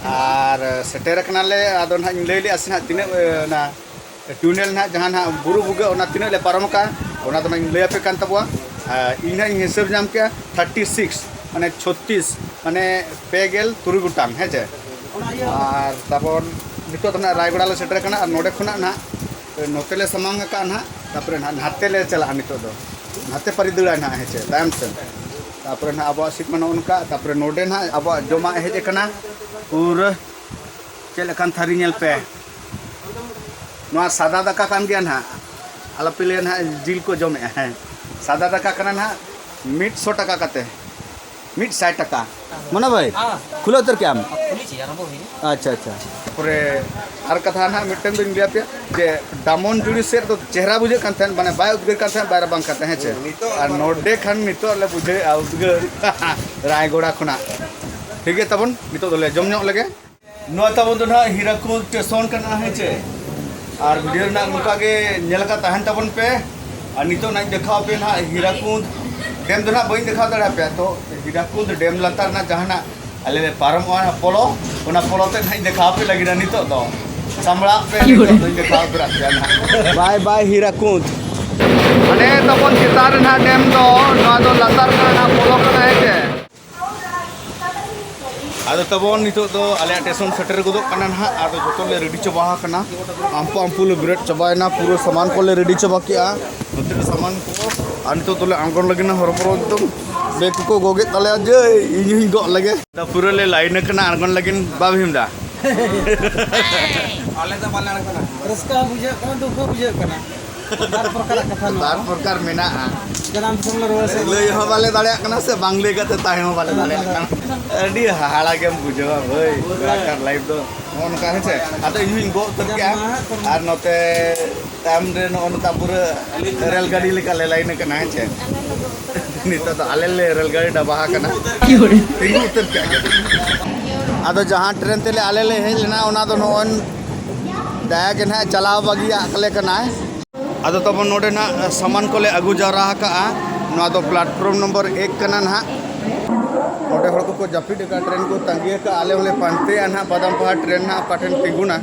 ᱟᱨ ᱥᱮᱴᱮᱨ ᱟᱠᱟᱱᱟᱞᱮ, ᱟᱫᱚ ᱱᱟᱦᱟᱜ ᱤᱧ ᱞᱟᱹᱭ ᱞᱮᱜᱼᱟ ᱥᱮ ᱱᱟᱦᱟᱜ ᱛᱤᱱᱟᱹᱜ, ᱮ, ᱚᱱᱟ ᱴᱩᱱᱮᱞ ᱱᱟᱦᱟᱜ ᱡᱟᱦᱟᱸ ᱱᱟᱦᱟᱜ ᱵᱩᱨᱩ ᱵᱷᱩᱜᱟᱹᱜ, ᱚᱱᱟ ᱛᱤᱱᱟᱹᱜ ᱞᱮ ᱯᱟᱨᱚᱢ ᱟᱠᱟᱜᱼᱟ, ᱚᱱᱟ ᱫᱚ ᱱᱟᱦᱟᱜ ᱤᱧ ᱞᱟᱹᱭ ᱟᱯᱮ ᱠᱟᱱ ᱛᱟᱵᱚᱣᱟ᱾ ᱟᱨ ᱤᱧ ᱱᱟᱦᱟᱜ ᱤᱧ ᱦᱤᱥᱟᱹᱵ ᱧᱟᱢ ᱠᱮᱜᱼᱟ thirty six, ᱢᱟᱱᱮ ᱪᱷᱚᱛᱤᱥ, ᱢᱟᱱᱮ ᱯᱮ ᱜᱮᱞ ᱛᱩᱨᱩᱭ ᱜᱚᱴᱟᱝ, ᱦᱮᱸ ᱪᱮ? ᱟᱨ ᱛᱟᱵᱚᱱ ᱱᱤᱛᱚᱜ ᱫᱚ ᱱᱟᱦᱟᱜ ᱨᱟᱭᱜᱚᱲᱟ ᱞᱮ ᱥᱮᱴᱮᱨ ᱟᱠᱟᱱᱟ᱾ ᱟᱨ ᱱᱚᱰᱮ ᱠᱷᱚᱱᱟᱜ ᱱᱟᱦᱟᱜ ᱱᱚᱛᱮ ᱞᱮ ᱥᱟᱢᱟᱝ ᱟᱠᱟᱜᱼᱟ ᱱᱟᱦᱟᱜ, ᱛᱟᱨᱯᱚᱨᱮ ᱱᱟᱦᱟᱜ ᱱᱟᱛᱮ ᱞᱮ ᱪᱟᱞᱟᱜᱼᱟ ᱱᱤᱛᱚᱜ ᱫᱚ᱾ ᱱᱟᱛᱮ ᱯᱟᱨᱤ ᱫᱟᱹᱲᱟ ᱱᱟᱦᱟᱜ, ᱦᱮᱸ ᱪᱮ, ᱛᱟᱭᱚᱢ ᱥᱮᱱ᱾ ᱛᱟᱨᱯᱚᱨᱮ ᱱᱟᱦᱟᱜ ᱟᱵᱚᱣᱟᱜ ᱥᱤᱴ ᱢᱟ ᱱᱚᱜᱼᱚ ᱱᱚᱝᱠᱟ᱾ ᱛᱟᱨᱯᱚᱨᱮ ᱱᱚᱰᱮ ᱱᱟᱦᱟᱜ ᱟᱵᱚᱣᱟᱜ ᱡᱚᱢᱟᱜ ᱦᱮᱡ ᱟᱠᱟᱱᱟ, ᱯᱩᱨᱟᱹ ᱪᱮᱫ ᱞᱮᱠᱟᱱ ᱛᱷᱟᱹᱨᱤ ᱧᱮᱞ ᱯᱮ᱾ ᱱᱚᱣᱟ ᱥᱟᱫᱟ ᱫᱟᱠᱟ ᱠᱟᱱ ᱜᱮᱭᱟ ᱱᱟᱦᱟᱜ, ᱟᱞᱚᱯᱮ ᱞᱟᱹᱭᱟ ᱱᱟᱦᱟᱜ ᱡᱤᱞ ᱠᱚ ᱡᱚᱢᱮᱜᱼᱟ᱾ ᱦᱮᱸ, ᱥᱟᱫᱟ ᱫᱟᱠᱟ ᱠᱟᱱᱟ ᱱᱟᱦᱟᱜ᱾ ᱢᱤᱫ ᱥᱚ ᱴᱟᱠᱟ ᱠᱟᱛᱮ᱾ ᱢᱤᱫ ᱥᱟᱭ ᱴᱟᱠᱟ᱾ ᱢᱟᱱᱟ ᱵᱷᱟᱭ, ᱦᱮᱸ᱾ ᱠᱷᱩᱞᱟᱹᱣ ᱩᱛᱟᱹᱨ ᱠᱮᱜ ᱟᱢ? ᱠᱷᱩᱞᱤ ᱪᱮ, ᱟᱨᱟᱢᱵᱚ ᱦᱩᱭᱱᱟ᱾ ᱟᱪᱪᱷᱟ, ᱟᱪᱪᱷᱟ᱾ ᱛᱟᱨᱯᱚᱨᱮ ᱟᱨ ᱠᱟᱛᱷᱟ ᱱᱟᱦᱟᱜ ᱢᱤᱫᱴᱮᱱ ᱫᱚᱧ ᱞᱟᱹᱭ ᱟᱯᱮᱭᱟ ᱡᱮ ᱰᱟᱢᱚᱱ ᱡᱩᱲᱤ ᱥᱮᱫ ᱫᱚ ᱪᱮᱦᱨᱟ ᱵᱩᱡᱷᱟᱹᱜ ᱠᱟᱱ ᱛᱟᱦᱮᱸᱫ, ᱢᱟᱱᱮ ᱵᱟᱭ ᱩᱫᱽᱜᱟᱹᱨ ᱠᱟᱱ ᱛᱟᱦᱮᱸᱫ, ᱵᱟᱭ ᱨᱟᱵᱟᱝ ᱠᱟᱱ ᱛᱟᱦᱮᱸᱫ, ᱦᱮᱸ ᱪᱮ? ᱟᱨ ᱱᱚᱰᱮ ᱠᱷᱟᱱ ᱱᱤᱛᱚᱜ ᱞᱮ ᱵᱩᱡᱷᱟᱹᱣᱮᱫᱼᱟ ᱩᱫᱽᱜᱟᱹᱨ᱾ ᱨᱟᱭᱜᱚᱲᱟ ᱠᱷᱚᱱᱟᱜ᱾ ᱴᱷᱤᱠ ᱜᱮᱭᱟ, ᱛᱟᱵᱚᱱ ᱱᱤᱛᱚᱜ ᱫᱚᱞᱮ ᱡᱚᱢ ᱧᱚᱜ ᱞᱮᱜᱮ᱾ ᱱᱚᱣᱟ ᱛᱟᱵᱚᱱ ᱫᱚ ᱱᱟᱦᱟᱜ ᱦᱤᱨᱟᱠᱩᱫ ᱥᱴᱮᱥᱚᱱ ᱠᱟᱱᱟ, ᱦᱮᱸ ᱪᱮ? ᱟᱨ ᱵᱷᱤᱰᱤᱭᱳ ᱨᱮᱱᱟᱜ ᱱᱚᱝᱠᱟ ᱜᱮ ᱧᱮᱞ ᱟᱠᱟᱫ ᱛᱟᱦᱮᱱ ᱛᱟᱵᱚᱱ ᱯᱮ᱾ ᱟᱨ ᱱᱤᱛᱚᱜ ᱱᱟᱦᱟᱜ ᱤᱧ ᱫᱮᱠᱷᱟᱣ ᱟᱯᱮ ᱱᱟᱦᱟᱜ ᱦᱤᱨᱟᱠᱩᱫ ᱰᱮᱢ ᱫᱚ ᱱᱟᱦᱟᱜ ᱵᱟᱹᱧ ᱫᱮᱠᱷᱟᱣ ᱫᱟᱲᱮᱭᱟᱯᱮᱭᱟ᱾ ᱛᱚ, ᱦᱤᱨᱟᱠᱩᱫ ᱰᱮᱢ ᱞᱟᱛᱟᱨ ᱨᱮᱱᱟᱜ ᱡᱟᱦᱟᱱᱟᱜ ᱟᱞᱮ ᱞᱮ ᱯᱟᱨᱚᱢᱚᱜᱼᱟ ᱯᱳᱞᱳ, ᱚᱱᱟ ᱯᱳᱞᱳ ᱛᱮ ᱱᱟᱦᱟᱜ ᱤᱧ ᱫᱮᱠᱷᱟᱣ ᱟᱯᱮ ᱞᱟᱹᱜᱤᱫ ᱱᱤᱛᱚᱜ ᱫᱚ᱾ ᱥᱟᱢᱵᱲᱟᱜ ᱯᱮ, ᱱᱤᱛᱚᱜ ᱫᱚᱧ ᱫᱮᱠᱷᱟᱣ ᱩᱛᱟᱹᱨᱟᱜ ᱯᱮᱭᱟ ᱱᱟᱦᱟᱜ᱾ ᱵᱟᱭ ᱵᱟᱭ ᱦᱤᱨᱟᱠᱩᱫ᱾ ᱦᱟᱱᱮ ᱛᱟᱵᱚᱱ ᱪᱮᱛᱟᱱ ᱨᱮ ᱱᱟᱦᱟᱜ ᱰᱮᱢ ᱫᱚ, ᱱᱚᱣᱟ ᱫᱚ ᱞᱟᱛᱟᱨ ᱨᱮ ᱱᱟᱦᱟᱜ ᱯᱳᱞᱳ ᱠᱟᱱᱟ, ᱦᱮᱸ ᱪᱮ? ᱟᱫᱚ ᱛᱟᱵᱚᱱ ᱱᱤᱛᱚᱜ ᱫᱚ ᱟᱞᱮᱭᱟᱜ ᱥᱴᱮᱥᱚᱱ ᱥᱮᱴᱮᱨ ᱜᱚᱫᱚᱜ ᱠᱟᱱᱟ ᱱᱟᱦᱟᱜ᱾ ᱟᱫᱚ ᱡᱚᱛᱚ ᱞᱮ ᱨᱮᱰᱤ ᱪᱟᱵᱟ ᱟᱠᱟᱱᱟ, ᱟᱢᱯᱩ ᱟᱢᱯᱩ ᱞᱮ ᱵᱮᱨᱮᱫ ᱪᱟᱵᱟᱭᱮᱱᱟ, ᱯᱩᱨᱟᱹ ᱥᱟᱢᱟᱱ ᱠᱚᱞᱮ ᱨᱮᱰᱤ ᱪᱟᱵᱟ ᱠᱮᱜᱼᱟ, ᱱᱚᱛᱮ ᱨᱮ ᱥᱟᱢᱟᱱ ᱠᱚ᱾ ᱟᱨ ᱱᱤᱛᱚᱜ ᱫᱚᱞᱮ ᱟᱬᱜᱚᱱ ᱞᱟᱹᱜᱤᱫ ᱱᱟ᱾ ᱦᱚᱨᱚᱵᱚᱨᱚ ᱮᱠᱫᱚᱢ ᱵᱮᱜᱽ ᱠᱚᱠᱚ ᱜᱚᱜᱮᱫ ᱛᱟᱞᱮᱭᱟ ᱡᱮ ᱤᱧ ᱦᱚᱧ ᱜᱚᱜ ᱞᱮᱜᱮ᱾ ᱫᱟ ᱯᱩᱨᱟᱹ ᱞᱮ ᱞᱟᱭᱤᱱ ᱟᱠᱟᱱᱟ ᱟᱬᱜᱚᱱ ᱞᱟᱹᱜᱤᱫ, ᱵᱟ ᱵᱷᱤᱢ ᱫᱟ? ᱟᱞᱮ ᱫᱚ ᱵᱟᱞᱮ ᱟᱬᱜᱚᱱᱟ᱾ ᱨᱟᱹᱥᱠᱟᱹ ᱦᱚᱸ ᱵᱩᱡᱷᱟᱹᱜ ᱠᱟᱱᱟ, ᱫᱩᱠ ᱦᱚᱸ ᱵᱩᱡᱷᱟᱹᱜ ᱠᱟᱱᱟ᱾ ᱵᱟᱨ ᱯᱨᱚᱠᱟᱨᱟᱜ ᱠᱟᱛᱷᱟ ᱱᱚᱣᱟ᱾ ᱵᱟᱨ ᱯᱨᱚᱠᱟᱨ ᱢᱮᱱᱟᱜᱼᱟ᱾ ᱡᱟᱱᱟᱢ ᱫᱤᱥᱚᱢ ᱞᱮ ᱨᱩᱣᱟᱹᱲ ᱥᱮᱫ ᱞᱟᱹᱭ ᱦᱚᱸ ᱵᱟᱞᱮ ᱫᱟᱲᱮᱭᱟᱜ ᱠᱟᱱᱟ ᱥᱮ ᱵᱟᱝ ᱞᱟᱹᱭ ᱠᱟᱛᱮ ᱛᱟᱦᱮᱸ ᱦᱚᱸ ᱵᱟᱞᱮ ᱫᱟᱲᱮᱭᱟᱜ ᱠᱟᱱᱟ᱾ ᱟᱹᱰᱤ ᱦᱟᱦᱟᱲᱟ ᱜᱮᱢ ᱵᱩᱡᱷᱟᱹᱣᱟ ᱵᱷᱟᱹᱭ, ᱵᱮᱠᱟᱨ ᱞᱟᱭᱤᱯᱷ ᱫᱚ᱾ ᱱᱚᱜᱼᱚ ᱱᱚᱝᱠᱟ ᱦᱮᱸ ᱥᱮ? ᱟᱫᱚ ᱤᱧ ᱦᱚᱧ ᱜᱚᱜ ᱩᱛᱟᱹᱨ ᱠᱮᱜᱼᱟ᱾ ᱟᱨ ᱱᱚᱛᱮ ᱛᱟᱭᱚᱢ ᱨᱮ ᱱᱚᱜᱼᱚ ᱱᱚᱝᱠᱟ ᱯᱩᱨᱟᱹ ᱨᱮᱞ ᱜᱟᱹᱰᱤ ᱞᱮᱠᱟ ᱞᱮ ᱞᱟᱭᱤᱱ ᱟᱠᱟᱱᱟ ᱦᱮᱸ ᱪᱮ? ᱱᱤᱛᱚᱜ ᱫᱚ ᱟᱞᱮ ᱞᱮ ᱨᱮᱞ ᱜᱟᱹᱰᱤ ᱰᱟᱵᱟᱦᱟ ᱠᱟᱱᱟ᱾ ᱛᱤᱸᱜᱩ ᱩᱛᱟᱹᱨ ᱠᱮᱜᱼᱟ᱾ ᱟᱫᱚ ᱡᱟᱦᱟᱸ ᱴᱨᱮᱱ ᱛᱮᱞᱮ ᱟᱞᱮ ᱞᱮ ᱦᱮᱡ ᱞᱮᱱᱟ, ᱚᱱᱟ ᱫᱚ ᱱᱚᱜᱼᱚᱭ ᱫᱟᱭᱟ ᱜᱮ ᱱᱟᱦᱟᱜ ᱪᱟᱞᱟᱣ ᱵᱟᱹᱜᱤᱭᱟᱜ ᱞᱮ ᱠᱟᱱᱟᱭ᱾ ᱟᱫᱚ ᱛᱟᱵᱚᱱ ᱱᱚᱰᱮ ᱱᱟᱦᱟᱜ ᱥᱟᱢᱟᱱ ᱠᱚᱞᱮ ᱟᱹᱜᱩ ᱡᱟᱣᱨᱟ ᱟᱠᱟᱜᱼᱟ᱾ ᱱᱚᱣᱟ ᱫᱚ platform number ᱮᱠ ᱠᱟᱱᱟ ᱱᱟᱦᱟᱜ᱾ ᱱᱚᱰᱮ ᱦᱚᱲ ᱠᱚᱠᱚ ᱡᱟᱹᱯᱤᱫ ᱟᱠᱟᱫ, ᱴᱨᱮᱱ ᱠᱚ ᱛᱟᱺᱜᱤ ᱟᱠᱟᱫ, ᱟᱞᱮ ᱦᱚᱸᱞᱮ ᱯᱟᱱᱛᱮᱭᱟ ᱱᱟᱦᱟᱜ ᱵᱟᱫᱟᱢ ᱯᱟᱦᱟᱲ ᱴᱨᱮᱱ ᱱᱟᱦᱟᱜ ᱚᱠᱟ ᱴᱷᱮᱱ ᱛᱤᱸᱜᱩᱱᱟ᱾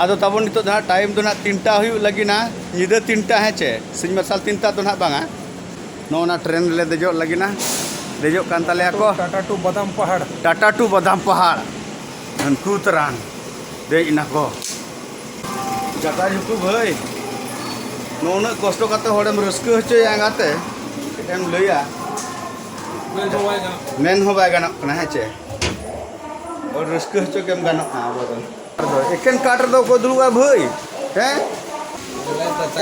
ᱟᱫᱚ ᱛᱟᱵᱚᱱ ᱱᱤᱛᱚᱜ ᱫᱚ ᱱᱟᱦᱟᱜ ᱴᱟᱭᱤᱢ ᱫᱚ ᱱᱟᱦᱟᱜ ᱛᱤᱱᱴᱟ ᱦᱩᱭᱩᱜ ᱞᱟᱹᱜᱤᱫ ᱱᱟ, ᱧᱤᱫᱟᱹ ᱛᱤᱱᱴᱟ, ᱦᱮᱸ ᱪᱮ? ᱥᱤᱧ ᱢᱟᱨᱥᱟᱞ ᱛᱤᱱᱴᱟ ᱫᱚ ᱱᱟᱦᱟᱜ ᱵᱟᱝᱟ᱾ ᱱᱚᱜᱼᱚ ᱱᱟ ᱴᱨᱮᱱ ᱨᱮᱞᱮ ᱫᱮᱡᱚᱜ ᱞᱟᱹᱜᱤᱫ ᱱᱟ, ᱫᱮᱡᱚᱜ ᱠᱟᱱ ᱛᱟᱞᱮᱭᱟ ᱠᱚ᱾ ᱴᱟᱴᱟ ᱴᱩ ᱵᱟᱫᱟᱢ ᱯᱟᱦᱟᱲ᱾ ᱴᱟᱴᱟ ᱴᱩ ᱵᱟᱫᱟᱢ ᱯᱟᱦᱟᱲ᱾ ᱦᱟᱹᱱᱠᱩ ᱛᱟᱨᱟᱱ ᱫᱮᱡ ᱮᱱᱟ ᱠᱚ᱾ ᱡᱟᱫᱟ ᱡᱩᱠᱩ ᱵᱷᱟᱹᱭ, ᱱᱩᱱᱟᱹᱜ ᱠᱚᱥᱴᱚ ᱠᱟᱛᱮ ᱦᱚᱲᱮᱢ ᱨᱟᱹᱥᱠᱟᱹ ᱦᱚᱪᱚᱭᱮᱭᱟ ᱮᱸᱜᱟᱛᱮ, ᱪᱮᱫ ᱮᱢ ᱞᱟᱹᱭᱟ? ᱢᱮᱱ ᱦᱚᱸ ᱵᱟᱭ ᱜᱟᱱᱚᱜ ᱠᱟᱱᱟ᱾ ᱢᱮᱱ ᱦᱚᱸ ᱵᱟᱭ ᱜᱟᱱᱚᱜ ᱠᱟᱱᱟ, ᱦᱮᱸ ᱪᱮ? ᱦᱚᱲ ᱨᱟᱹᱥᱠᱟᱹ ᱦᱚᱪᱚ ᱜᱮᱢ ᱜᱟᱱᱚᱜᱼᱟ ᱟᱵᱚ ᱫᱚ᱾ ᱮᱠᱷᱮᱱ ᱠᱟᱴ ᱨᱮᱫᱚ ᱚᱠᱚᱭ ᱫᱩᱲᱩᱵᱼᱟ ᱵᱷᱟᱹᱭ? ᱦᱮᱸ?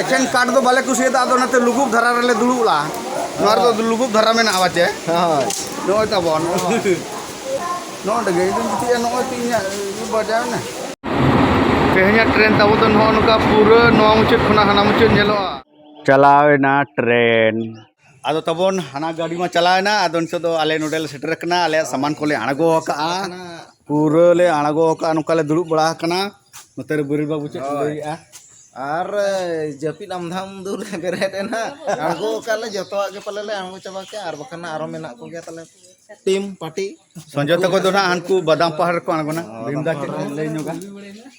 ᱮᱠᱷᱮᱱ ᱠᱟᱴ ᱫᱚ ᱵᱟᱞᱮ ᱠᱩᱥᱤᱭᱟᱫᱟ, ᱟᱫᱚ ᱚᱱᱟᱛᱮ ᱞᱩᱜᱩᱵ ᱫᱷᱟᱨᱟ ᱨᱮᱞᱮ ᱫᱩᱲᱩᱵ ᱞᱟ᱾ ᱱᱚᱣᱟ ᱨᱮᱫᱚ ᱞᱩᱵᱩᱜ ᱫᱷᱟᱨᱟ ᱢᱮᱱᱟᱜᱼᱟ ᱵᱟᱪᱮ? ᱦᱳᱭ᱾ ᱱᱚᱜᱼᱚᱭ ᱛᱟᱵᱚᱱ᱾ ᱱᱚᱜᱼᱚᱭ ᱰᱟᱹᱜᱟᱹᱭ ᱫᱚᱧ ᱜᱤᱛᱤᱡᱼᱟ, ᱱᱚᱜᱼᱚᱭ ᱛᱤᱧ ᱵᱟᱡᱟᱣ ᱮᱱᱟ᱾ ᱛᱮᱦᱮᱧᱟᱜ ᱴᱨᱮᱱ ᱛᱟᱵᱚ ᱫᱚ ᱱᱚᱜᱼᱚ ᱱᱚᱝᱠᱟ ᱯᱩᱨᱟᱹ ᱱᱚᱣᱟ ᱢᱩᱪᱟᱹᱫ ᱠᱷᱚᱱᱟᱜ ᱦᱟᱱᱟ ᱢᱩᱪᱟᱹᱫ ᱧᱮᱞᱚᱜᱼᱟ᱾ ᱪᱟᱞᱟᱣ ᱮᱱᱟ ᱴᱨᱮᱱ᱾ ᱟᱫᱚ ᱛᱟᱵᱚᱱ ᱦᱟᱱᱟ ᱜᱟᱹᱰᱤ ᱢᱟ ᱪᱟᱞᱟᱣ ᱮᱱᱟ, ᱟᱫᱚ ᱱᱤᱛᱚᱜ ᱫᱚ ᱟᱞᱮ ᱱᱚᱰᱮ ᱞᱮ ᱥᱮᱴᱮᱨ ᱟᱠᱟᱱᱟ, ᱟᱞᱮᱭᱟᱜ ᱥᱟᱢᱟᱱ ᱠᱚᱞᱮ ᱟᱬᱜᱚ ᱟᱠᱟᱜᱼᱟ᱾ ᱯᱩᱨᱟᱹ ᱞᱮ ᱟᱬᱜᱚ ᱟᱠᱟᱜᱼᱟ, ᱱᱚᱝᱠᱟ ᱞᱮ ᱫᱩᱲᱩᱵ ᱵᱟᱲᱟ ᱟᱠᱟᱱᱟ᱾ ᱱᱚᱛᱮ ᱨᱮ ᱵᱩᱨᱤ ᱵᱟᱹᱵᱩ ᱪᱮᱫ ᱠᱚ ᱦᱳᱭ᱾ ᱞᱟᱹᱭᱮᱜᱼᱟ? ᱟᱨ ᱡᱟᱹᱯᱤᱫ ᱟᱢᱫᱷᱟᱢ ᱫᱩ ᱞᱮ ᱵᱮᱨᱮᱫ ᱮᱱᱟ, ᱟᱬᱜᱚ ᱟᱠᱟᱫ ᱞᱮ ᱡᱚᱛᱚᱣᱟᱜ ᱜᱮ ᱯᱟᱞᱮ ᱞᱮ ᱟᱬᱜᱚ ᱪᱟᱵᱟ ᱠᱮᱜᱼᱟ, ᱟᱨ ᱵᱟᱠᱷᱟᱱ ᱟᱨᱚ ᱢᱮᱱᱟᱜ ᱠᱚᱜᱮᱭᱟ ᱛᱟᱞᱮ ᱴᱤᱢ ᱯᱟᱨᱴᱤ᱾ ᱥᱚᱧᱡᱚᱭ ᱛᱟᱠᱚ ᱫᱚ ᱱᱟᱦᱟᱜ ᱦᱟᱱᱠᱩ ᱵᱟᱫᱟᱢ ᱯᱟᱦᱟᱲ ᱨᱮᱠᱚ ᱟᱬᱜᱚᱱᱟ᱾ ᱵᱟᱫᱟᱢ ᱵᱷᱤᱢᱫᱟ ᱪᱮᱫ ᱯᱟᱦᱟᱲ ᱠᱚ ᱨᱮ᱾ ᱞᱟᱹᱭ ᱧᱚᱜᱟ?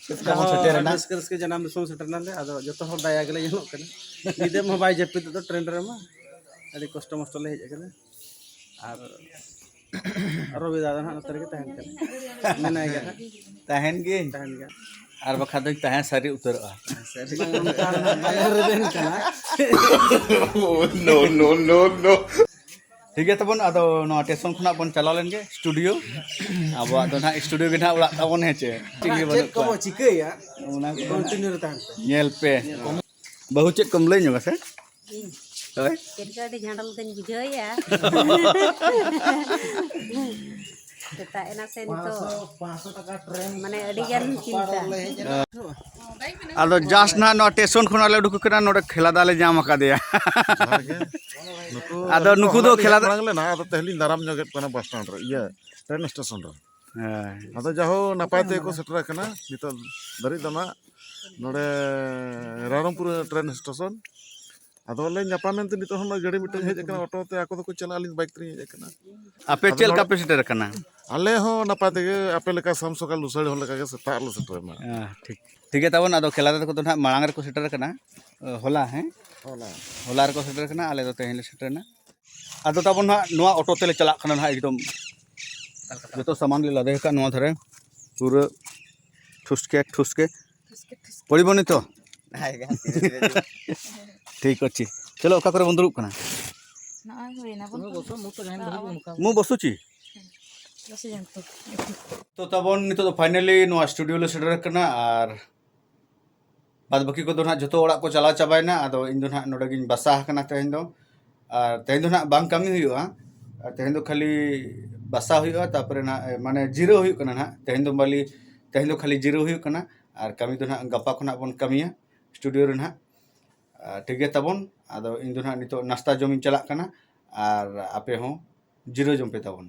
ᱪᱮᱫ ᱞᱮᱠᱟ ᱵᱚᱱ ᱦᱚᱸ, ᱥᱮᱴᱮᱨ ᱟᱹᱰᱤ ᱮᱱᱟ? ᱨᱟᱹᱥᱠᱟᱹ ᱨᱟᱹᱥᱠᱟᱹ ᱡᱟᱱᱟᱢ ᱫᱤᱥᱚᱢ ᱥᱮᱴᱮᱨ ᱮᱱᱟᱞᱮ, ᱟᱫᱚ ᱡᱚᱛᱚ ᱦᱚᱲ ᱫᱟᱭᱟ ᱜᱮᱞᱮ ᱧᱮᱞᱚᱜ ᱠᱟᱱᱟ᱾ ᱧᱤᱫᱟᱹ ᱢᱟ ᱵᱟᱭ ᱡᱟᱹᱯᱤᱫ ᱫᱚ ᱴᱨᱮᱱ ᱨᱮᱢᱟ, ᱟᱹᱰᱤ ᱠᱚᱥᱴᱚ ᱢᱚᱥᱴᱚ ᱞᱮ ᱦᱮᱡ ᱟᱠᱟᱱᱟ᱾ ᱟᱨ ᱨᱚᱵᱤ ᱫᱟ ᱫᱚ ᱱᱟᱦᱟᱜ ᱱᱚᱛᱮ ᱨᱮᱜᱮ ᱛᱟᱦᱮᱱ ᱠᱟᱱᱟ, ᱢᱮᱱᱟᱭ ᱜᱮᱭᱟ ᱱᱟᱦᱟᱜ᱾ ᱛᱟᱦᱮᱱ ᱜᱤᱧ᱾ ᱛᱟᱦᱮᱱ ᱜᱮᱭᱟ᱾ ᱟᱨ ᱵᱟᱠᱷᱟᱱ ᱫᱚᱧ ᱛᱟᱦᱮᱸ ᱥᱟᱹᱨᱤ ᱩᱛᱟᱹᱨᱚᱜᱼᱟ᱾ ᱥᱟᱹᱨᱤ ᱵᱟᱝ, ᱚᱱᱠᱟ ᱫᱚ ᱱᱟᱦᱟᱜ ᱵᱟᱞᱮ ᱨᱮᱵᱮᱱ ᱠᱟᱱᱟ᱾ No, no, no, no. ᱴᱷᱤᱠ ᱜᱮᱭᱟ ᱛᱟᱵᱚᱱ, ᱟᱫᱚ ᱱᱚᱣᱟ ᱥᱴᱮᱥᱚᱱ ᱠᱷᱚᱱᱟᱜ ᱵᱚᱱ ᱪᱟᱞᱟᱣ ᱞᱮᱱ ᱜᱮ ᱥᱴᱩᱰᱤᱭᱳ᱾ ᱟᱵᱚᱣᱟᱜ ᱫᱚ ᱱᱟᱦᱟᱜ ᱥᱴᱩᱰᱤᱭᱳ ᱜᱮ ᱱᱟᱦᱟᱜ ᱚᱲᱟᱜ ᱛᱟᱵᱚᱱ, ᱦᱮᱸ ᱪᱮ? ᱪᱮᱫ ᱜᱮ ᱪᱮᱫ ᱵᱟᱹᱱᱩᱜ ᱠᱚᱵᱚ ᱠᱚᱣᱟ᱾ ᱪᱤᱠᱟᱹᱭᱟ? ᱚᱱᱟ ᱠᱚ ᱠᱚᱱᱴᱤᱱᱤᱭᱩ ᱨᱮ ᱛᱟᱦᱮᱱ ᱯᱮ᱾ ᱧᱮᱞ ᱯᱮ᱾ ᱵᱟᱹᱦᱩ, ᱪᱮᱫ ᱠᱚᱢ ᱞᱟᱹᱭ ᱧᱚᱜᱟ ᱥᱮ? ᱤᱧ? ᱦᱳᱭ᱾ ᱪᱮᱫ ᱪᱚ ᱟᱹᱰᱤ ᱡᱷᱟᱸᱰᱚᱞ ᱜᱮᱧ ᱵᱩᱡᱷᱟᱹᱣᱮᱫᱼᱟ᱾ ᱥᱮᱛᱟᱜ ᱮᱱᱟ ᱥᱮ ᱱᱤᱛᱚᱜ? ᱢᱟᱱᱮ ᱟᱹᱰᱤ ᱜᱟᱱ ᱪᱤᱱᱛᱟᱹ᱾ ᱟᱫᱚ ᱡᱟᱥᱴ ᱱᱟᱦᱟᱜ ᱱᱚᱣᱟ ᱥᱴᱮᱥᱚᱱ ᱠᱷᱚᱱᱟᱜ ᱞᱮ ᱩᱰᱩᱠ ᱟᱠᱟᱱᱟ, ᱱᱚᱰᱮ ᱠᱷᱮᱞᱟᱫᱟ ᱞᱮ ᱧᱟᱢ ᱟᱠᱟᱫᱮᱭᱟ᱾ ᱡᱚᱦᱟᱨ ᱜᱮ᱾ ᱱᱩᱠᱩ ᱟᱫᱚ ᱟᱹᱞᱤᱧ ᱱᱩᱠᱩ ᱫᱚ ᱦᱚᱞᱟ ᱞᱤᱧ ᱦᱮᱡ ᱠᱷᱮᱞᱟᱫᱟ ᱢᱟᱲᱟᱝ ᱞᱮᱱᱟ, ᱟᱫᱚ ᱛᱮᱦᱮᱧ ᱞᱤᱧ ᱫᱟᱨᱟᱢ ᱧᱚᱜᱮᱫ ᱠᱚᱣᱟ ᱵᱟᱥ ᱥᱴᱮᱱᱰ ᱨᱮ, ᱤᱭᱟᱹ, ᱴᱨᱮᱱ ᱥᱴᱮᱥᱚᱱ ᱨᱮ᱾ ᱦᱮᱸ᱾ ᱟᱫᱚ ᱡᱟᱦᱳ ᱱᱟᱯᱟᱭ ᱛᱮᱜᱮ ᱠᱚ ᱥᱮᱴᱮᱨ ᱟᱠᱟᱱᱟ ᱱᱤᱛᱚᱜ ᱫᱷᱟᱹᱨᱤᱡ ᱫᱚ ᱱᱟᱜ᱾ ᱱᱚᱰᱮ ᱨᱟᱭᱨᱚᱝᱯᱩᱨ ᱴᱨᱮᱱ ᱥᱴᱮᱥᱚᱱ᱾ ᱟᱫᱚ ᱞᱮ ᱧᱟᱯᱟᱢ ᱮᱱᱛᱮ ᱱᱤᱛᱚᱜ ᱦᱚᱸ ᱱᱚᱜᱼᱚᱭ ᱜᱟᱹᱰᱤ ᱢᱤᱫᱴᱟᱝ ᱦᱮᱡ ᱟᱠᱟᱱᱟ, ᱚᱴᱳ ᱛᱮ ᱟᱠᱚ ᱫᱚᱠᱚ ᱪᱟᱞᱟᱜᱼᱟ, ᱟᱹᱞᱤᱧ ᱵᱟᱭᱤᱠ ᱛᱮᱞᱤᱧ ᱦᱮᱡ ᱟᱠᱟᱱᱟ᱾ ᱟᱯᱮ ᱟᱫᱚ ᱪᱮᱫ ᱞᱮᱠᱟ ᱱᱚᱰᱮ ᱯᱮ ᱥᱮᱴᱮᱨ ᱟᱠᱟᱱᱟ? ᱟᱞᱮ ᱦᱚᱸ ᱱᱟᱯᱟᱭ ᱛᱮᱜᱮ, ᱟᱯᱮ ᱞᱮᱠᱟ ᱥᱟᱢ ᱥᱚᱠᱟᱞ ᱞᱩᱥᱟᱹᱲ ᱦᱚᱲ ᱞᱮᱠᱟ ᱜᱮ ᱥᱮᱛᱟᱜ ᱨᱮᱞᱮ ᱥᱮᱴᱮᱨ ᱮᱱᱟ᱾ ᱦᱮᱸ, ᱴᱷᱤᱠ᱾ ᱴᱷᱤᱠ ᱜᱮᱭᱟ ᱛᱟᱵᱚᱱ, ᱟᱫᱚ ᱠᱷᱮᱞᱟ ᱛᱟᱠᱚ ᱫᱚ ᱱᱟᱦᱟᱜ ᱢᱟᱲᱟᱝ ᱨᱮᱠᱚ ᱥᱮᱴᱮᱨ ᱟᱠᱟᱱᱟ᱾ ᱦᱚᱞᱟ, ᱦᱮᱸ? ᱦᱚᱞᱟ᱾ ᱦᱚᱞᱟ ᱨᱮᱠᱚ ᱥᱮᱴᱮᱨ ᱟᱠᱟᱱᱟ, ᱟᱞᱮ ᱫᱚ ᱛᱮᱦᱮᱧ ᱞᱮ ᱥᱮᱴᱮᱨ ᱮᱱᱟ᱾ ᱟᱫᱚ ᱛᱟᱵᱚᱱ ᱱᱟᱦᱟᱜ ᱱᱚᱣᱟ ᱚᱴᱳ ᱛᱮᱞᱮ ᱪᱟᱞᱟᱜ ᱠᱟᱱᱟ ᱱᱟᱦᱟᱜ ᱮᱠᱫᱚᱢ᱾ ᱡᱚᱛᱚ ᱥᱟᱢᱟᱱ ᱞᱮ ᱞᱟᱫᱮ ᱟᱠᱟᱫ ᱱᱚᱣᱟ ᱫᱷᱟᱨᱮ, ᱯᱩᱨᱟᱹ ᱴᱷᱩᱥᱠᱮ ᱴᱷᱩᱥᱠᱮ᱾ ᱯᱚᱲᱤᱵᱚᱱᱤ ᱛᱚ? ᱦᱮᱸ, ᱦᱮᱸ, ᱦᱮᱸ᱾ ᱴᱷᱤᱠ ᱚᱪᱷᱮ᱾ ᱪᱚᱞᱚ, ᱚᱠᱟ ᱠᱚᱨᱮ ᱵᱚᱱ ᱫᱩᱲᱩᱵ ᱠᱟᱱᱟ? ᱱᱚᱜᱼᱚᱭ ᱦᱩᱭᱱᱟ ᱵᱚᱱ᱾ ᱢᱩ ᱵᱚᱥᱩ ᱪᱤ? ᱵᱚᱥᱩ ᱡᱟᱱᱛᱩ᱾ ᱛᱚ ᱛᱟᱵᱚᱱ ᱱᱤᱛᱚᱜ ᱫᱚ finally ᱱᱚᱣᱟ ᱥᱴᱩᱰᱤᱭᱳ ᱞᱮ ᱥᱮᱴᱮᱨ ᱟᱠᱟᱱᱟ, ᱟᱨ ᱵᱟᱫ ᱵᱟᱹᱠᱤ ᱠᱚᱫᱚ ᱱᱟᱦᱟᱜ ᱡᱚᱛᱚ ᱚᱲᱟᱜ ᱠᱚ ᱪᱟᱞᱟᱣ ᱪᱟᱵᱟᱭᱮᱱᱟ᱾ ᱟᱫᱚ ᱤᱧ ᱫᱚ ᱱᱟᱦᱟᱜ ᱱᱚᱰᱮ ᱜᱤᱧ ᱵᱟᱥᱟ ᱟᱠᱟᱱᱟ ᱛᱮᱦᱮᱧ ᱫᱚ᱾ ᱟᱨ ᱛᱮᱦᱮᱧ ᱫᱚ ᱱᱟᱦᱟᱜ ᱵᱟᱝ ᱠᱟᱹᱢᱤ ᱦᱩᱭᱩᱜᱼᱟ᱾ ᱟᱨ ᱛᱮᱦᱮᱧ ᱫᱚ ᱠᱷᱟᱹᱞᱤ ᱵᱟᱥᱟ ᱦᱩᱭᱩᱜᱼᱟ, ᱛᱟᱨᱯᱚᱨᱮ ᱱᱟᱦᱟᱜ, ᱮ, ᱢᱟᱱᱮ ᱡᱤᱨᱟᱹᱣ ᱦᱩᱭᱩᱜ ᱠᱟᱱᱟ ᱱᱟᱦᱟᱜ᱾ ᱛᱮᱦᱮᱧ ᱫᱚ ᱵᱟᱞᱤ-, ᱛᱮᱦᱮᱧ ᱫᱚ ᱠᱷᱟᱹᱞᱤ ᱡᱤᱨᱟᱹᱣ ᱦᱩᱭᱩᱜ ᱠᱟᱱᱟ, ᱟᱨ ᱠᱟᱹᱢᱤ ᱫᱚ ᱱᱟᱦᱟᱜ ᱜᱟᱯᱟ ᱠᱷᱚᱱᱟᱜ ᱵᱚᱱ ᱠᱟᱹᱢᱤᱭᱟ ᱥᱴᱩᱰᱤᱭᱳ ᱨᱮ ᱱᱟᱦᱟᱜ᱾ ᱟᱨ ᱴᱷᱤᱠ ᱜᱮᱭᱟ ᱛᱟᱵᱚᱱ, ᱟᱫᱚ ᱤᱧ ᱫᱚ ᱱᱟᱦᱟᱜ ᱱᱤᱛᱚᱜ ᱱᱟᱥᱛᱟ ᱡᱚᱢᱤᱧ ᱪᱟᱞᱟᱜ ᱠᱟᱱᱟ, ᱟᱨ ᱟᱯᱮ ᱦᱚᱸ ᱡᱤᱨᱟᱹᱣ ᱡᱚᱢ ᱯᱮ ᱛᱟᱵᱚᱱ᱾